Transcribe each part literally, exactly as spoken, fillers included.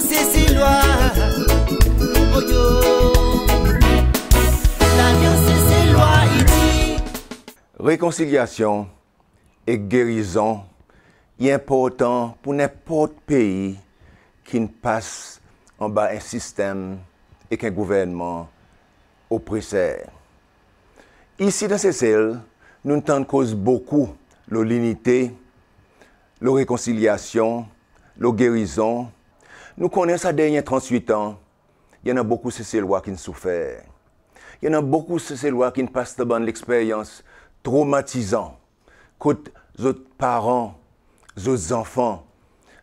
Seselwa, oh yo, Lalyans Seselwa i dir. Rekonsilyasyon ek gerizon i enportan pour nenport pei ki'n pas anba en sistenm ek en gouvernman opreser. Isi dan Sesel, nou'n tann koz bokou lo linite, lo rekonsilyasyon, lo gerizon. Nou konnen sa dernyen trant-wit an, i annan bokou Seselwa ki'n soufer. I annan bokou Seselwa ki'n pas dan bann leksperyans tromatizan, kot zot paran, zot zanfan,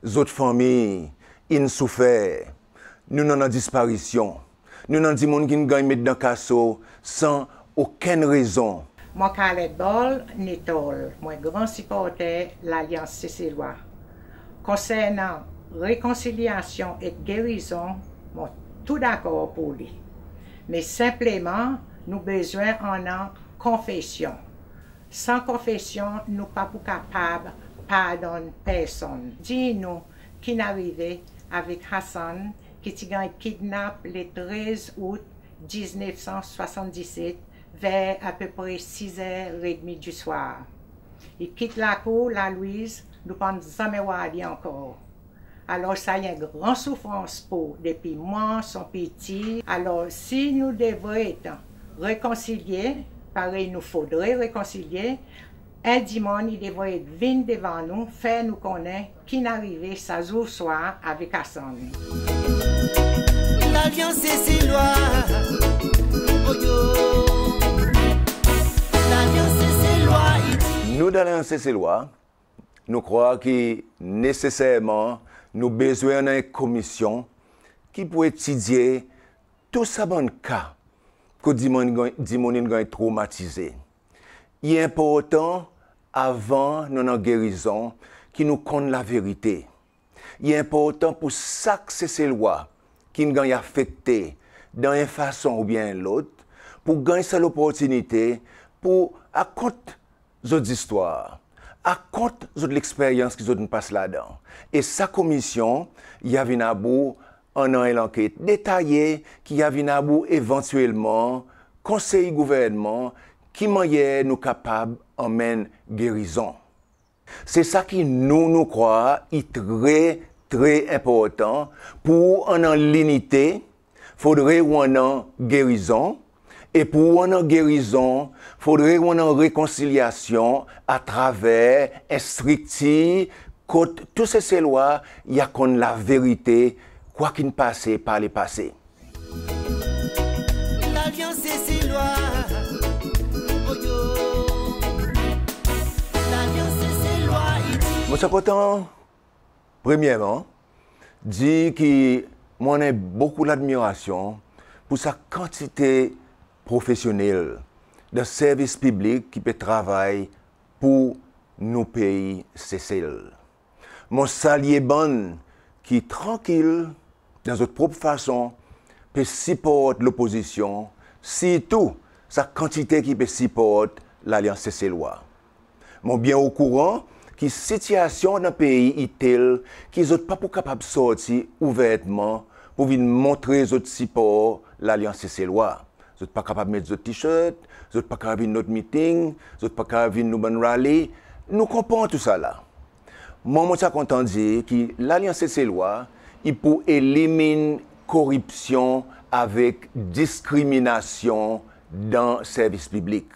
zot fanmir in soufer. Nou'n annan disparisyon. Nou'n annan dimoun ki'n ganny met dan kaso san okenn rezon. Mwan Khaled Ball Nitol, mwan gran siporter Lalyans Seselwa. Konsernan rekonsilyasyon ek gerizon, mon tou dakor pour li. Me senpleman, nou bezwen annan konfesyon. San konfesyon, nou pa pou kapab pardonn personn. Dir nou ki'n arive avek Hassan ki ti ganny kidnap le trez Out diznef san swasanndiset ver apepre siz er edmi diswar. I kit lakour La Louise, nou pa'n zanmen war li ankor. Alor sa i en gran soufrans pour depi mwan, son piti. Alor si nou devret rekonsilye, parey nou fodre rekonsilye, en dimoun i devret vin devan nou, fer nou konnen ki'n arive sa zour swar avek Hassan. Lalyans Seselwa, oh yo, Lalyans Seselwa i dir. Nou dan Lalyans Seselwa, nou krwar ki neseserman nou bezwen annan en komisyon ki pou etidye tou sa bann ka kot dimoun ganny, dimoun in ganny tromatize. I enportan, avan nou annan gerizon, ki nou konn laverite. I enportan pour sak Seselwa ki'n ganny afekte dan en fason oubyen en lot, pour ganny sa loportinite pour akont zot zistwar, akont zot leksperyans ki zot in pas ladan. E sa komisyon i a vin about annan en lanket detaye ki a vin about evantyelman konsey gouvernman ki mannyer nou kapab anmenn gerizon. Se sa ki nou, nou krwar i tre, tre enportan pour annan linite, fodre ou annan gerizon, e pour ou annan gerizon, fodre ou annan rekonsilyasyon atraver en striktir kot tou Seselwa i a konn laverite, kwa ki'n pase par lepase. Lalyans Seselwa, oh yo, Lalyans Seselwa i dir. Mon ti a kontan, premyerman, dir ki mon annan bokou ladmirasyon pour sa kantite profesyonnel dan servis piblik ki pe travay pour nou pei Sesel. Mon salye bann ki trankil, dan zot prop fason, pe siport lopozisyon, sirtou sa kantite ki pe siport Lalyans Seselwa. Mon byen okouran ki sitiyasyon dan pei i tel ki zot pa pou kapab sorti ouvertman pour vin montre zot sipor Lalyans Seselwa. Zot pa kapab met zot T-shirt, zot pa kapab vin nou miting, zot pa kapab vin nou bann rally. Nou konpran tou sa la. Mwan, mon ti a kontan dir ki Lalyans Seselwa i pou elimin koripsyon avek diskriminasyon dan servis piblik.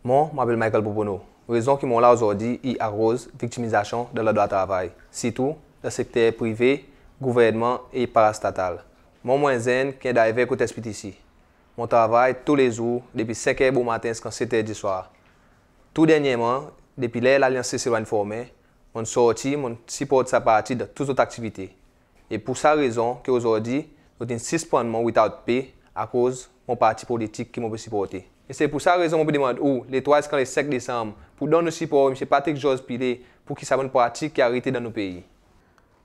Mwan, mon apel Michael Popono. Rezon ki mon la ozordi i akoz viktimizasyon dan landrwa travay, sirtou dan sekter prive, gouvernman e parastatal. Mwan, mon en zenn ki en driver kot S P T C. Mon travay toulezour depi senk er bomaten ziska set er diswar. Tou dernyerman, depi ler Lalyans Seselwa in formen, mon'n sorti, mon'n siport sa parti dan tou zot aktivite. E pour sa rezon ki ozordi zot in sispann mwan without pay akoz mon parti politik ki mon pe siporte. E se pour sa rezon mon pe demann ou, le trwa ziska le senk Desanm, pour donn nou sipor Msye Patrick Georges Pillay, pour ki sa bann pratik i arete dan nou pei.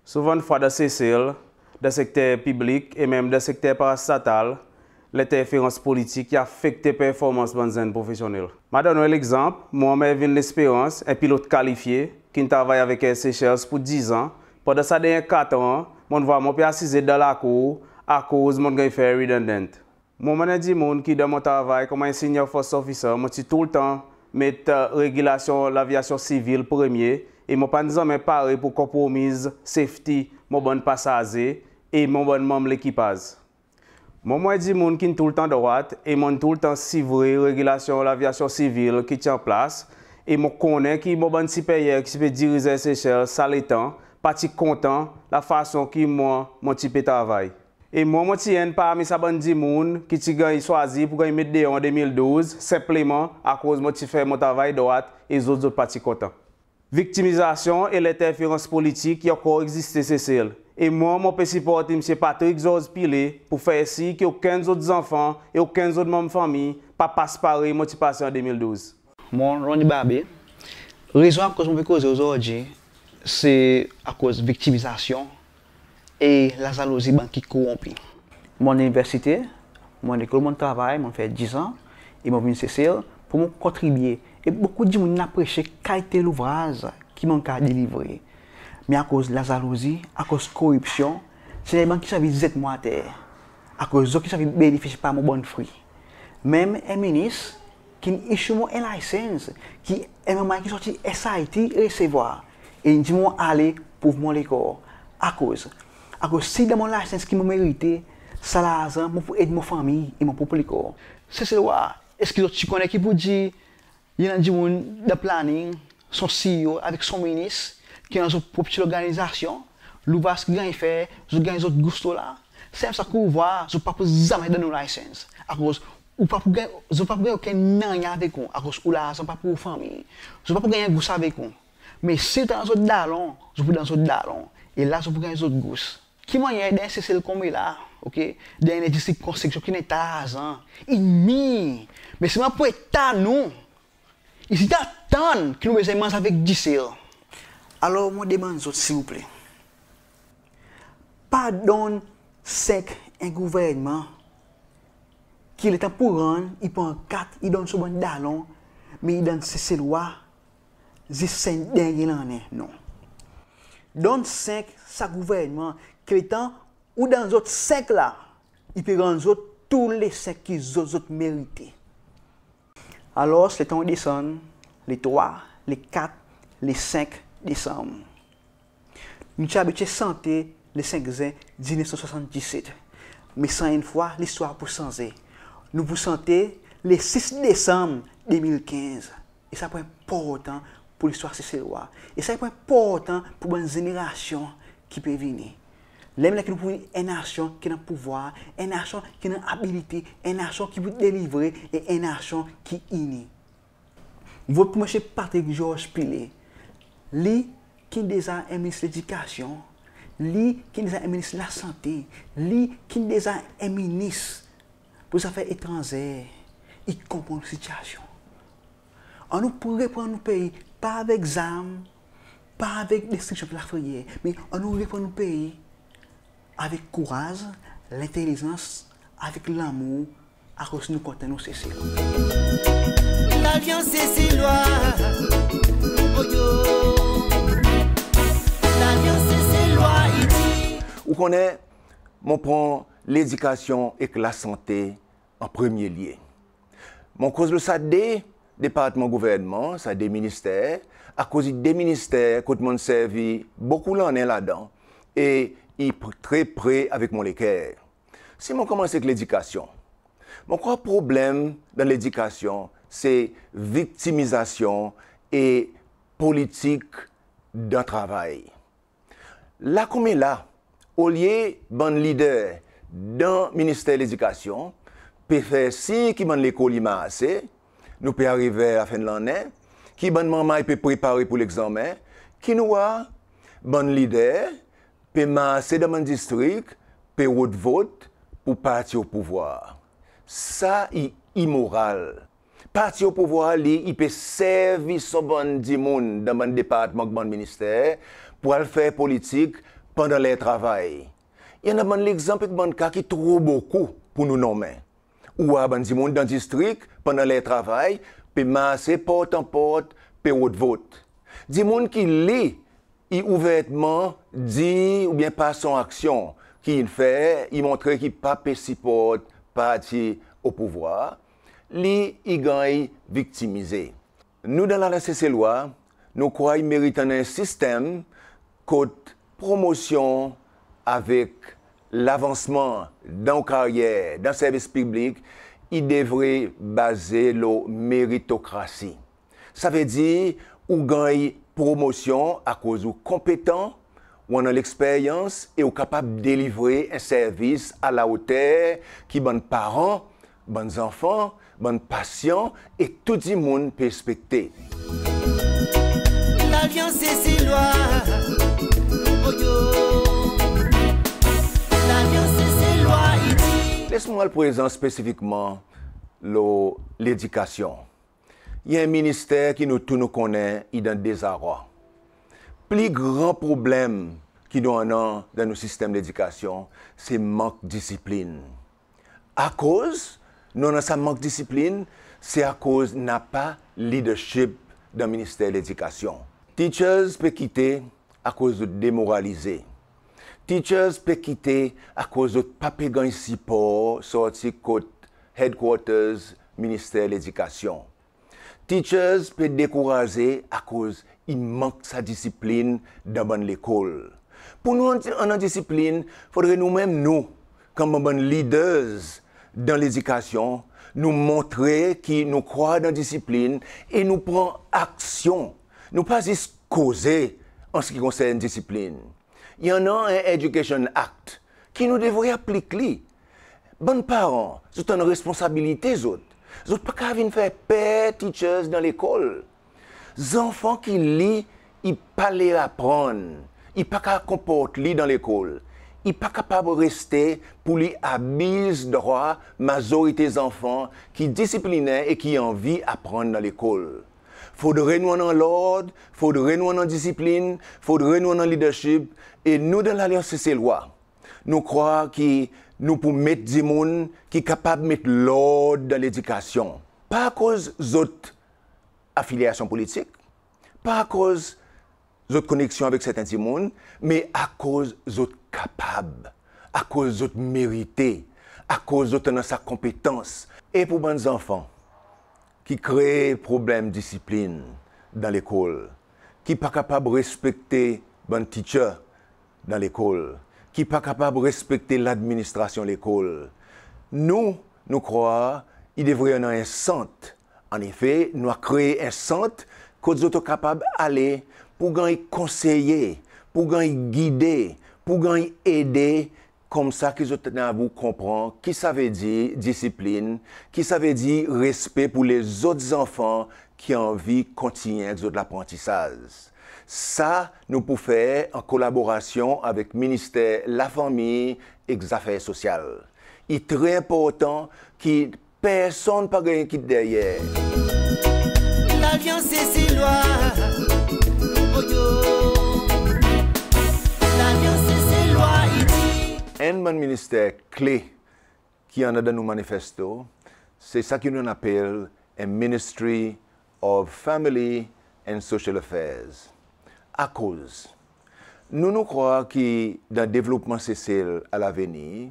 Souvandfwa dan Sesel, dan sekter piblik e menm dan sekter parastatal, lenterferans politik i afekte performans bann zenn profesyonnel. Mon a donn ou en legzanp, mwan, Mervin Lesperance, en pilot kalifye, ki'n travay avek Air Seychelles pour dizan, pandan sa dernyen kat an, mon'n vwar mon pe asize dan lakour akoz mon'n ganny fer redundant. Mwan, mon en dimoun ki dan mon travay konman en senior first officer, mon ti toultan met regilasyon lavyasyon sivil premye e mon pa'n zanmen pare pour konpromiz safety mon bann pasaze e mon bann manm lekipaz. Mwan, mon en dimoun ki'n toultan drwat e mon'n toultan sivre regilasyon lavyasyon sivil ki ti an plas e mon konnen ki mon bann siperyer ki ti pe diriz Air Seychelles sa letan pa ti kontan lafason ki mwan, mon ti pe travay. E mwan, mon ti enn parmi sa bann dimoun ki ti ganny swazir pour ganny met deor an de mil douz, senpleman akoz mon ti fer mon travay drwat e zot, zot pa ti kontan. Viktimizasyon e lenterferans politik i ankor egziste Sesel. E mwan, mon pe siport Msye Patrick Georges Pillay pour fer sir ki okenn zot zanfan e okenn zot manm fanmir pa pas parey mon ti pase an de mil douz. Mon, Ronnie Barbe, rezon akoz mon pe koze ozordi, se akoz viktimizasyon e lazalouzi bann ki koronpi. Mon'n iniversite, mon'n lekol, mon'n travay, mon'n fer dizan, e mon vin Sesel pour mon kontribye. E bokou dimoun in apresye kalite louvraz ki mon'n kapab delivre. Me akoz lazalouzi, akoz koripsyon, se bann ki ti anvi zet mwan ater. Akoz zot ki ti anvi benefisye par mon bann fri. Menm en minis ki'n issue mwan en license ki en manmay ki sorti S I T i resevwar, e in dir mwan ale prouv mon lekor. Akoz, akoz si dan mon license ki mon merite, sa larzan mon pou ed mon fanmir e mon prop lekor. Seselwa, eski zot ti konnen ki pour dir i annan dimoun dan planning, son C E O avek son minis, ki annan zot prop ti lorganizasyon, louvraz ki ganny fer, zot ganny zot gous lo la. Sanmenm sa ki ou vwar, zot pa pou zanmen donn ou license. Akoz ou pa pou ganny, zot pa pou ganny okenn nanryen avek ou, akoz ou larzan pa pou ou fanmir. Zot pa pou ganny en gous avek ou. Me si ou annan zot dalon, zot pou annan zot dalon. E la zot pou ganny zot gous. Ki mannyer dan en Sesel konmela, oke, dan en lendistri konstriksyon ki annan ta larzan, i mir, me selman pou eta nou, i ti atann ki nou bezwen manz avek disel. Alor mon demann zot silvouple, pa donn senk en gouvernman ki letan pour rann, i pran kat, i donn son bann dalon, me i donn Seselwa zis senk dernyen lannen, non. Donn senk sa gouvernman ki letan ou donn zot senk la, i pe rann zot tou le senk ki zot, zot merite. Alor, letan ou desann, le trwa, le kat, le senk Desanm. Nou ti abitye sante le senk Zen diznef san swasanndisset. Me sa enn fwa, listwar pou sanze. Nou pou sante le sis Desanm de mil kenz. E sa pou enportan pour listwar Seselwa. E sa i pou enportan pour bann zenerasyon ki pe vini. Ler, ler ki nou pou vin en nasyon ki annan pouvwar, en nasyon ki annan abilite, en nasyon ki pou delivre e en nasyon ki ini. Vot pour Msye Patrick Georges Pillay. Li ki'n deza en minis ledikasyon, li ki'n deza en minis lasante, li ki'n deza en minis pour zafer etranzer, i konpran sityasyon. Annou pou reprann nou pei, pa avek zarm, pa avek destriksyon ek lafreyer, me annou reprann nou pei avek kouraz, lentelizans, avek lanmour, akoz nou kontan nou Sesel. Lalyans Seselwa, oh yo. Lalyans Seselwa, i dir. Ou konnen, mon pran ledikasyon ek lasante an premye lye. Mon koz lo sa de departman gouvernman, sa de minister, akoz i de minister kot mon'n servi bokou lannen ladan e i pr-, tre pre avek mon leker. Si mon konmans ek ledikasyon, mon krwar problenm dan ledikasyon se viktimizasyon e politik dan travay. La konmela, olye bann lider dan Minister Ledikasyon pe fer sir ki bann lekol i marse, nou pe arive a lafen lannen, ki bann manmay pe prepare pour legzanmen, ki nou war bann lider pe marse dan bann distrik, pe rod vot pour parti o pouvwar. Sa i imoral. Parti o pouvwar, li, i pe servi son bann dimoun dan bann departman ek bann minister pour al fer politik pandan ler travay. I annan bann legzanp ek bann ka ki tro bokou pour nou nonmen. Ou war bann dimoun dan distrik pandan ler travay pe marse port an port, pe rod vot. Dimoun ki li i ouvertman dir oubyen par son aksyon ki in fer, i montre ki pa pe siport parti o pouvwar, li i ganny viktimize. Nou dan Lalyans Seselwa, nou krwar i merit annan en sistenm kot promosyon avek lavansman dan ou karyer, dan servis piblik, i devret baze lo meritokrasi. Savedir ou ganny promosyon akoz ou konpetan, ou annan leksperyans e ou kapab delivre en servis alaoter ki bann paran, bann zanfan, bann pasyan e tou dimoun pe ekspekte. Lalyans Seselwa, oh yo. Lalyans Seselwa, i dir. Les mwan al prezan spesifikman lo ledikasyon. I en minister ki nou tou nou konnen i dan dezarwa. Pli gran problenm ki nou annan dan nou sistenm ledikasyon, se mank disiplin. Akoz nou annan sa mank disiplin, se akoz napa leadership dan Minister Ledikasyon. Teachers pe kite akoz zot demoralize. Teachers pe kite akoz zot pa pe ganny sipor sorti kot headquarters Minister Ledikasyon. Teachers pe dekouraze akoz i mank sa disiplin dan bann lekol. Pou nou annan disiplin, fodre nou menm nou, konman bann leaders dan ledikasyon, nou montre ki nou krwar dan disiplin e nou pran aksyon. Nou pa zis koze an se ki konsern disiplin. I annan en Education Act ki nou devret aplik li. Bann paran, zot annan responsabilite zot. Zot pa kapab vin fer per teachers dan lekol. Zanfan ki li i pa le aprann, i pa kapab konport li dan lekol, i pa kapab reste pou li abiz drwa mazorite zanfan ki disiplinen e ki anvi aprann dan lekol. Fodre nou annan lord, fodre nou annan disiplin, fodre nou annan leadership, e nou dan Lalyans Seselwa, nou krwar ki nou pou met dimoun ki kapab met lord dan ledikasyon. Pa akoz zot afilyasyon politik, pa akoz zot koneksyon avek serten dimoun, me akoz zot kapab, akoz zot merite, akoz zot annan sa konpetans. E pou bann zanfan ki kree problenm disiplin dan lekol, ki pa kapab respekte bann teacher dan lekol, ki pa kapab respekte ladministrasyon lekol, nou, nou krwar i devret annan en sant. Annefe, nou a kree en sant kot zot o kapab ale pou ganny konseye, pou ganny gide, pou ganny ede, koumsa ki zot annan pou konpran ki savedir disiplin, ki savedir respe pou lezot zanfan ki anvi kontinyen ek zot laprantisaz. Sa nou pou fer an kolaborasyon avek Minister Lafanmir ek Zafer Sosyal. I tre enportan ki personn pa ganny kit deryer. Lalyans Seselwa, oh yo. Lalyans Seselwa, i dir. Enn bann minister kle ki annan dan nou manifesto, se sa ki nou apel en Ministry of Family and Social Affairs. Akoz? Nou, nou krwar ki dan devlopman Sesel alavenir,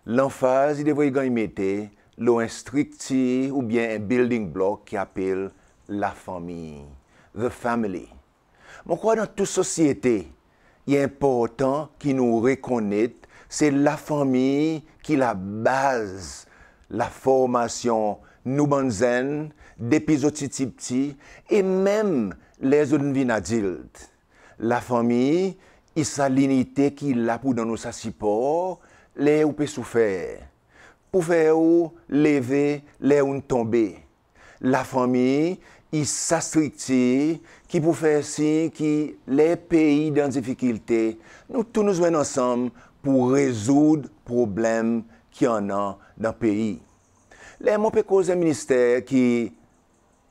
lanfaz i devret ganny mete lo en striktir oubyen en building block ki apel lafanmir, the family. Mon krwar dan tou sosyete, i enportan ki nou rekonnet se lafanmir ki labaz laformasyon nou bann zenn depi zot ti pti e menm ler zot in vin adilt. Lafanmir i sa linite ki la pou donn ou sa sipor ler ou pe soufer, pou fer ou leve ler ou'n tonbe. Lafanmir i sa striktir ki pou fer sir ki ler pei dan difikilte, nou tou nou zwenn ansanm pou rezoud problenm ki annan dan pei. Ler mon pe koz en minister ki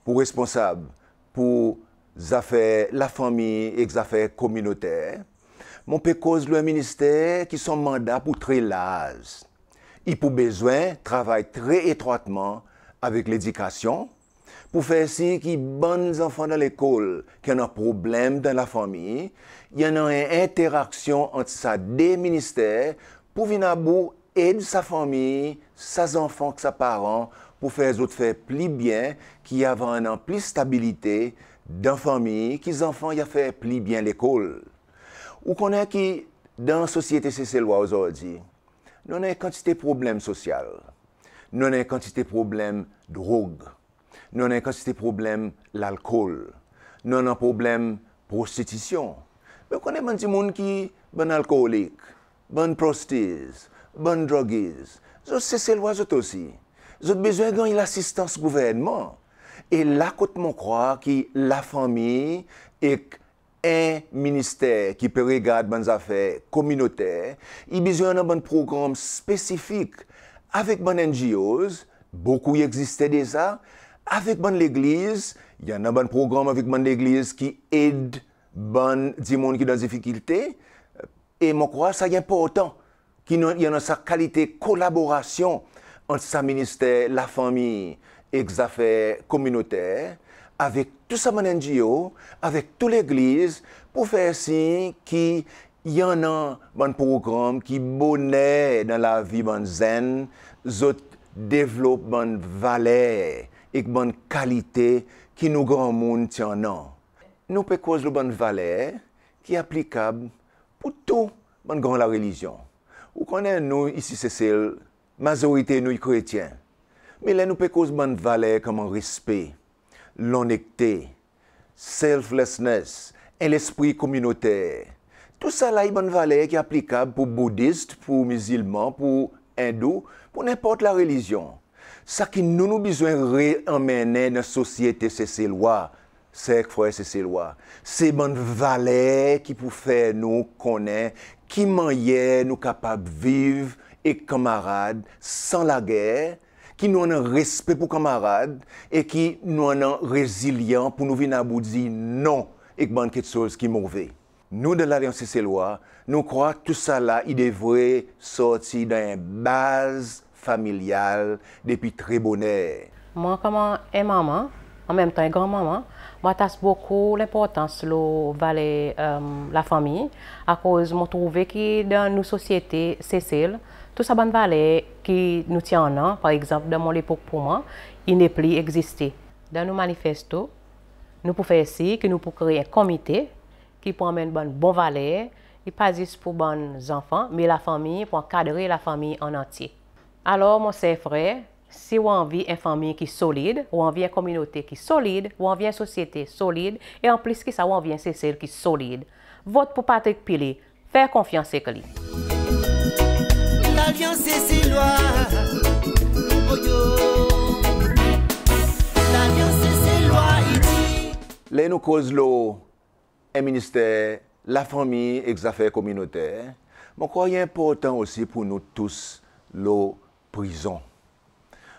pou responsab pou zafer lafanmir ek zafer kominoter, mon pe koz lo en minister ki son manda pou tre larz. I pou bezwen travay tre etrwatman avek ledikasyon, Pour fer sir ki bann zanfan dan lekol ki annan problenm dan lafanmir, i annan en enteraksyon ant sa de minister pour vin about ed sa fanmir, sa zanfan ek sa paran pour fer zot fer pli byen, ki i ava annan plis stabilite dan fanmir, ki zanfan i a fer pli byen lekol. Ou konnen ki dan sosyete Seselwa ozordi, nou annan en kantite problenm sosyal, nou annan en kantite problenm drog, nou annan en kantite problenm lalkol, nou annan problenm prostitisyon. Me ou konnen bann dimoun ki bann alkolik, bann prostitutes, bann druggies, zot Seselwa zot osi. Zot bezwen ganny lasistans gouvernman. E la kot mon krwar ki lafanmir ek en minister ki pe regard bann zafer kominoter, i bezwen annan bann progranm spesifik avek bann N G Os, bokou i egziste deza, avek bann legliz, i annan bann progranm avek bann legliz ki ed bann dimoun ki dan difikilte, e mon krwar sa i enportan ki nou, i annan sa kalite kolaborasyon ant sa minister lafanmir ek zafer kominoter, avek tou sa bann N G O, avek tou legliz, pour fer sir ki i annan bann progranm ki boner dan lavi bann zenn, zot devlop bann valer ek bann kalite ki nou granmoun ti annan. Nou pe koz lo bann valer ki aplikab pour tou bann gran larelizyon. Ou konnen nou isi Sesel, mazorite nou i kretyen. Me ler nou pe koz bann valer konman respe, lonnekte, selflessness, en lespri kominoter, tou sa la i bann valer ki aplikab pour Boudis, pour Mizilman, pour Endou, pour nenport larelizyon. Sa ki nou, nou bezwen reanmennen dan sosyete Seselwa, ser ek frer Seselwa, se bann valer ki pou fer nou konnen ki mannyer nou kapab viv ek kanmarad san lager, ki nou annan respe pour kanmarad e ki nou annan rezilyan pour nou vin about dir non ek bann keksoz ki move. Nou dan Lalyans Seselwa, nou krwar tou sa la i devret sorti dan en baz familyal depi tre boner. Mwan konman en manman, an menm tan en granmanman, mon atas bokou lenportans lo valer, e, lafanmir, akoz mon trouve ki dan nou sosyete Sesel, tou sa bann valer ki nou ti annan, par egzanp, dan mon lepok pour mwan, i nepli egziste. Dan nou manifesto, nou pou fer sir ki nou pou kree en komite ki pou anmenn bann bon valer, i pa zis pour bann zanfan, me lafanmir, pou ankadre lafanmir an antye. Alor, mon ser frer, si ou anvi en fanmir ki solid, ou anvi en kominote ki solid, ou anvi en sosyete solid, e an plis ki sa, ou anvi en Sesel ki solid, vot pour Patrick Pillay, fer konfyans ek li. Lalyans Seselwa, oh yo. Lalyans Seselwa, i dir. Ler nou koz lo en minister lafanmir ek zafer kominoter, mon krwar i enportan osi pour nou tous lo prizon.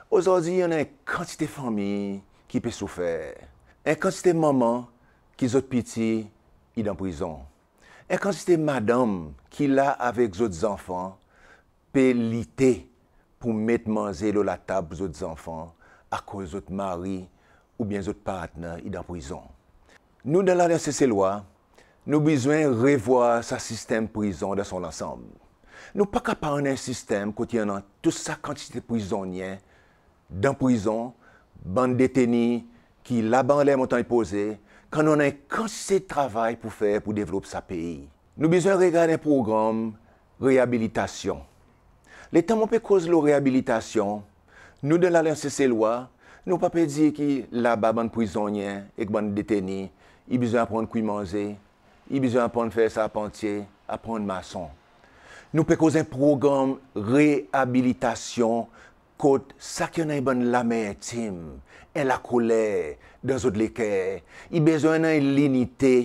Ozordi, i annan en kantite fanmir ki pe soufer. En kantite manman ki zot piti i dan prizon. En kantite madanm ki la avek zot zanfan pe lite pour met manze lo latab pour zot zanfan akoz zot mari oubyen zot partner i dan prizon. Nou dan Lalyans Seselwa, nou bezwen revwar sa sistenm prizon dan son lansanm. Nou pa kapab annan en sistenm kot i annan tou sa kantite prizonnyen dan prizon, bann deteni ki laba anler montanny poze, kan nou annan en kantite travay pour fer pour devlop sa pei. Nou bezwen regard en progranm reabilitasyon. Letan mon pe koz lo reabilitasyon, nou dan Lalyans Seselwa, nou pa pe dir ki laba bann prizonnyen ek bann deteni i bezwen aprann kwi manze, i bezwen aprann fer sarpantye, aprann mason. Nou pe koz en progranm reabilitasyon kot sa ki annan en bann lamertim, en lakoler dan zot leker, i bezwen annan en linite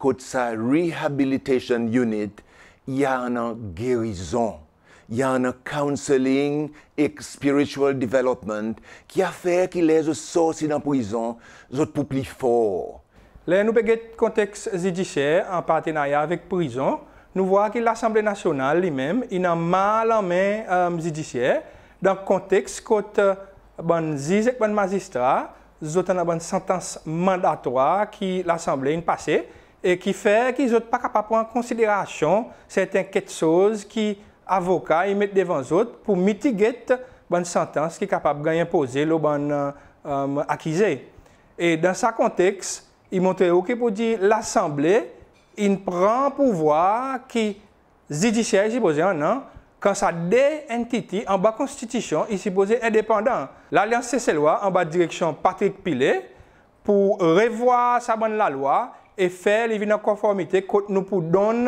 kot sa rehabilitation unit, i a annan gerizon, i a annan counselling ek spiritual development, ki a fer ki ler zot sorti dan prizon, zot pou pli for. Ler nou pe get konteks zidisyer an partenarya avek prizon, nou vwar ki Lasanble Nasyonal li menm i annan lanmen, e, zidisyer, dan konteks kot, e, bann ziz ek bann mazistra zot annan bann santans mandatwar ki Lasanble in pase e ki fer ki zot pa kapab pran konsiderasyon serten keksoz ki avoka i met devan zot pour mitigate bann santans ki kapab ganny enpoze lo bann, e, akize. E dan sa konteks, i montre ou ki pour dir Lasanble in pran pouvwar ki zidisyer i sipoze annan, kan sa de entity anba Konstitisyon i sipoze endepandan. Lalyans Seselwa anba direksyon Patrick Pillay pour revwar sa bann lalwa e fer li vin an konformite kot nou pour donn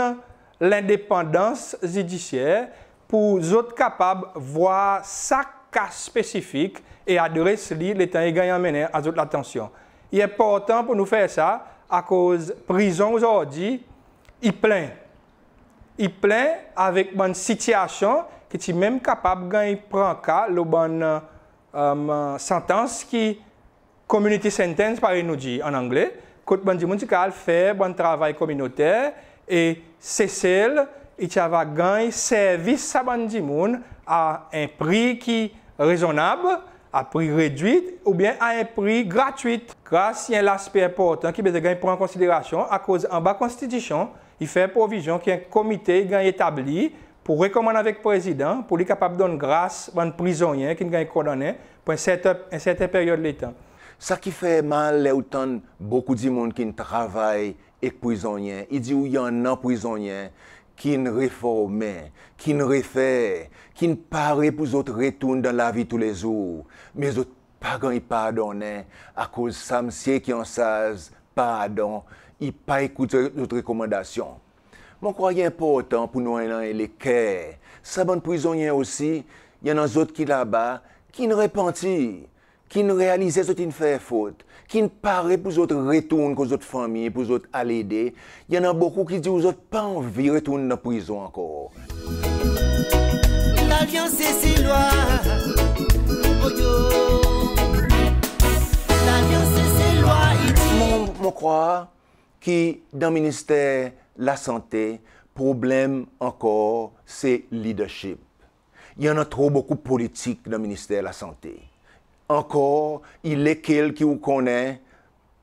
lendepandans zidisyer pour zot kapab vwar sak ka spesifik e adres li letan i ganny anmennen a zot latansyon. I enportan pour nou fer sa akoz prizon ozordi i plen. I plen avek bann sitiasyon ki ti menm kapab ganny pran ka lo bann, e, santans ki community sentence, parey nou dir an Angle, kot bann dimoun ti kapab al fer bann travay kominoter e Sesel i ti ava ganny servis sa bann dimoun a en pri ki rezonnab, a pri redwit oubyen a en pri gratwit. Gras i en laspe enportan ki bezwen ganny pran an konsiderasyon akoz anba Konstitisyon i fer provizyon ki en komite i ganny etabli pour rekomann avek Prezidan pour li kapab donn gras bann prizonnyen ki'n ganny kondannen pour en serten, en serten peryod letan. Sa ki fer mal ler ou tann bokou dimoun ki'n travay ek prizonnyen, i dir ou i annan prizonnyen ki'n reformen, ki'n refer, ki'n pare pour zot retourn dan lavi toulezour, me zot pa ganny pardonnen akoz sa msye ki ansarz pardon i pa ekout zot rekomandasyon. Mon krwar i enportan pour nou annan leker sa bann prizonnyen osi, i annan zot ki laba, ki'n repanti, ki'n realize zot in fer fot, ki'n pare pour zot retourn kot zot fanmir, pour zot al ede. I annan bokou ki dir ou zot pa anvi retourn dan prizon ankor. Lalyans Seselwa, oh yo. Lalyans Seselwa, i dir. Mon, mon krwar ki dan Minister Lasante, problenm ankor se leadership. I annan tro bokou politik dan Minister Lasante. Ankor, i lekel ki ou konnen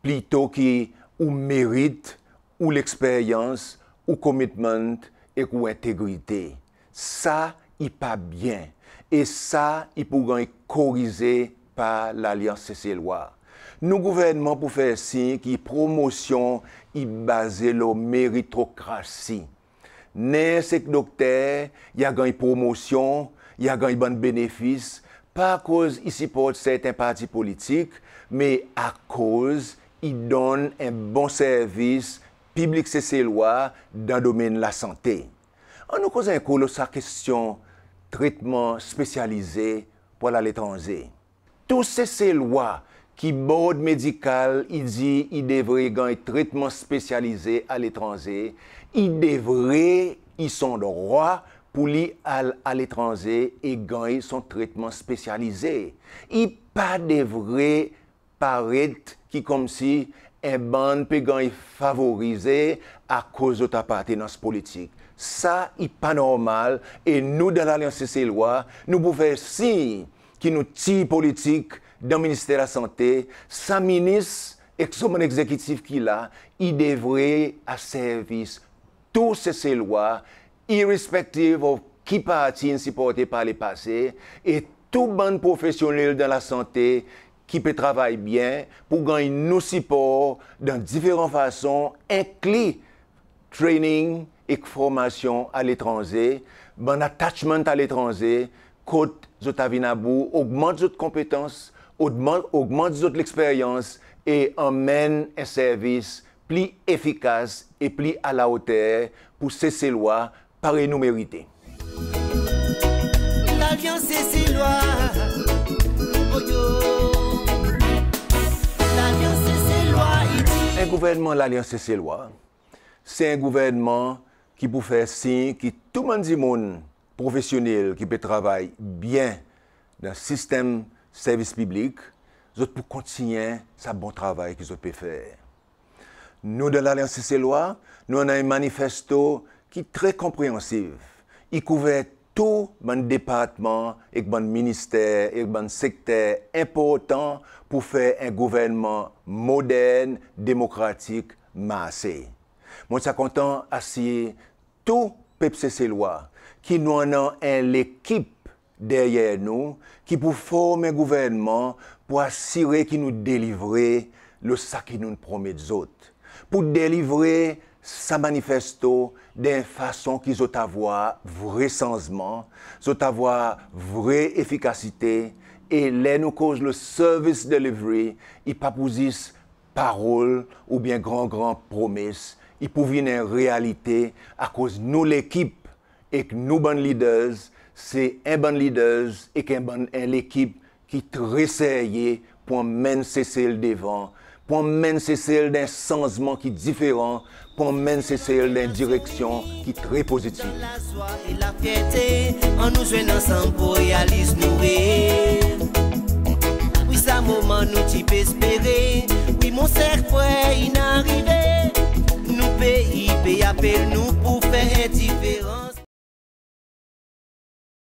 plito ki ou merit, ou leksperyans, ou commitment ek ou entegrite. Sa i pa byen e sa i pou ganny korize par Lalyans Seselwa. Nou gouvernman pou fer sir ki promosyon i baze lo meritokrasi. Ners ek dokter i a ganny promosyon, i a ganny bann benefis, pa akoz i siport serten parti politik, me akoz i donn en bon servis piblik Seselwa dan domenn lasante. Annou koz en kou lo sa kestyon tretman spesyalize pour al aletranze. Tou Seselwa ki bord medikal i dir i devre ganny tretman spesyalize aletranze, i devre, i son drwa pour li al aletranze e ganny son tretman spesyalize. I pa devre paret ki konmsi en bann pe ganny favorize akoz zot apartenans politik. Sa i pa normal e nou dan Lalyans Seselwa, nou pou fer sir ki nou tir politik dan Minister Lasante, sa minis ek son bann egzekitif ki la, i devre a servis tou Seselwa, irrespective of ki parti in siporte par lepase, e tou bann profesyonnel dan lasante ki pe travay byen pour ganny nou sipor dan diferan fason, enkli training ek formasyon aletranze, bann attachment aletranze, kot zot a vin about, ogmant zot konpetans, ogmant, ogmant zot leksperyans e anmenn en servis pli efikas e pli alaoter pour Seselwa parey nou merite. Lalyans Seselwa, oh yo. Lalyans Seselwa, i dir. En gouvernman Lalyans Seselwa, se en gouvernman ki pou fer sir ki tou bann dimoun profesyonnel ki pe travay byen dan sistenm servis piblik, zot pou kontinyen sa bon travay ki zot pe fer. Nou dan Lalyans Seselwa, nou annan en manifesto ki tre konpreansiv. I kouver tou bann departman ek bann minister ek bann sekter enportan pour fer en gouvernman modern, demokratik marse. Mon ti a kontan asir tou pep Seselwa ki nou annan en lekip deryer nou ki pou form en gouvernman pour asire ki nou delivre lo sa ki nou'n promet zot. Pour delivre sa manifesto dan en fason ki zot a vwar vre sanzman, zot a vwar vre efikasite, e ler nou koz lo service delivery, i pa pou zis parol oubyen gran gran promes, i pou vin en realite akoz nou lekip ek nou bann leaders, se en bann leaders ek en bann, en lekip ki tre serye pour anmenn Sesel devan, pour anmenn Sesel dan en sanzman ki diferan, pour anmenn Sesel dan en direksyon ki tre pozitif. Lazwa e lafyerte, annou zwenn ansanm pour realiz nou rev. Wi, sa moman nou ti pe espere. Wi, mon ser frer, in arive. Nou pei pe apel nou pour fer en diferans.